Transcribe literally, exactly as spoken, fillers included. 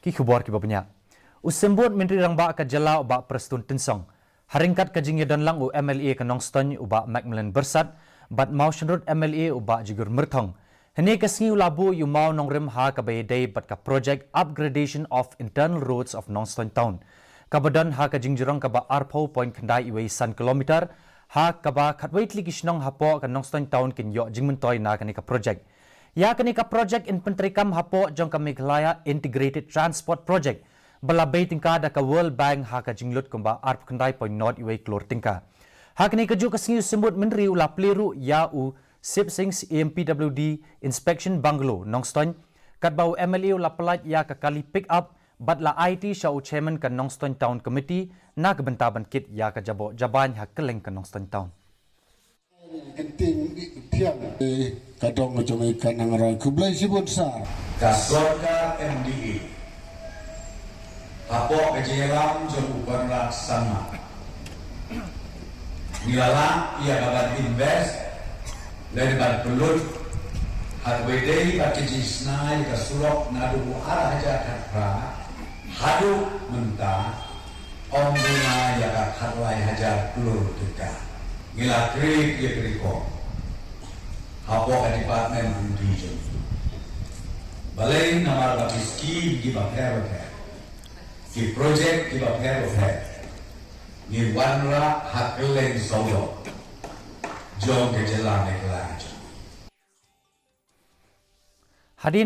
Ki khubor kiba bniah. U Symbud Myntri Rangbah ka jylla u Bah Prestone Tynsong, ha ryngkat ka jingïadon lang u M L A ka Nongstoiñ u Bah Macmillan Byrsat bad Mawshynrut M L A u Bah Jigur Myrthong, hynne ka sngi u la buh ïa u mawnongrim ha kaba ïadei bad ka project Upgradation of Internal Roads of Nongstoiñ Town, kaba don ha ka jingjrong kaba arphew point khyndai wei san kilometer, ha kaba khatwei tylli ki shnong hapoh ka Nongstoiñ Town kin ïoh jingmyntoi na kane ka project. Ïa kane ka project yn pyntreikam hapoh jong ka Meghalaya Integrated Transport Project, ba la bei tyngka da ka World Bank ha ka jinglut kumba arphew khyndai point nod wei klur tyngka. Ha kane kajuh ka sngi u Symbud Myntri u la plie ruh ïa u Sip Singh, M P W D Inspection Bungalow, Nongstoiñ, katba u M L A u la pyllait ïa ka kali pick up bad la aiti sha u Chairman ka Nongstoiñ Town Committee na ka bynta ban kit ïa ka jaboh jabain ha kylleng ka Nongstoiñ Town. Kynting thiang. Ka dong jong i ka nang rai, khublei shibun sir. Ka sorkar M D A hapoh ka jingïalam jong u Conrad Sangma, ngi la lah ïa ka ban invest lane ban pynlut ha kaba ïadei bad ka jingshna ïa ka surok naduh u ar hajar khatphra haduh mynta, ym duna ïa ka khatlai hajar klur tyngka. Ngi la create ïa ka record hapoh ka department M D A jong ngi. Balei? Namar ba ki skim kiba pher bapher, ki project kiba pher bapher, ngi wanrah ha kylleng sawdong jong ka jylla Meghalaya jong ngi. Hadien